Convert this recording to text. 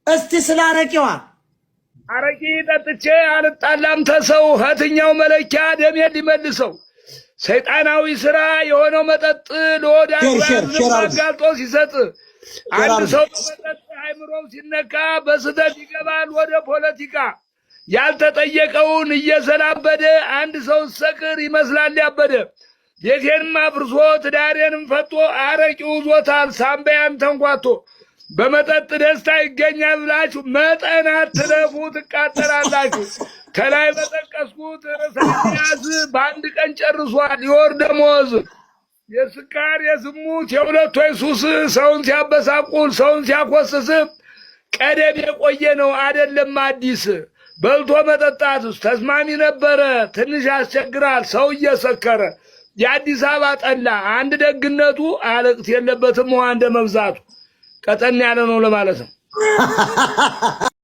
እስቲ ስለ አረቄዋ። አረቂ ጠጥቼ አልጣላም ተሰው፣ ከትኛው መለኪያ ደሜን ሊመልሰው። ሰይጣናዊ ስራ የሆነው መጠጥ ለወዳጁ Share, share, share አድርጉ። አጋልጦ ሲሰጥ፣ አንድ አድርጉ። ሰው በመጠጥ አይምሮው ሲነካ በስህተት ይገባል ወደ ፖለቲካ። ያልተጠየቀውን እየዘላበደ አንድ ሰው ሰክር ይመስላል ያበደ። ቤቴንም አፍርሶ ትዳሬንም ፈቶ አረቂው ይዞታል ሳምባያን ተንኳቶ። በመጠጥ ደስታ ይገኛል ብላችሁ መጠን አትለፉ፣ ትቃጠላላችሁ። ከላይ በጠቀስኩት ርዕሰ ያዝ በአንድ ቀን ጨርሷል የወር ደመወዝ። የስካር፣ የዝሙት፣ የሁለት ወይ ሱስ ሰውን ሲያበሳቁል፣ ሰውን ሲያኮስስ ቀደም የቆየ ነው፣ አደለም አዲስ። በልቶ መጠጣት ተስማሚ ነበረ፣ ትንሽ ያስቸግራል ሰው እየሰከረ። የአዲስ አበባ ጠላ አንድ ደግነቱ አለቅት የለበትም ውሃ እንደ መብዛቱ፣ ቀጠን ያለ ነው ለማለት ነው።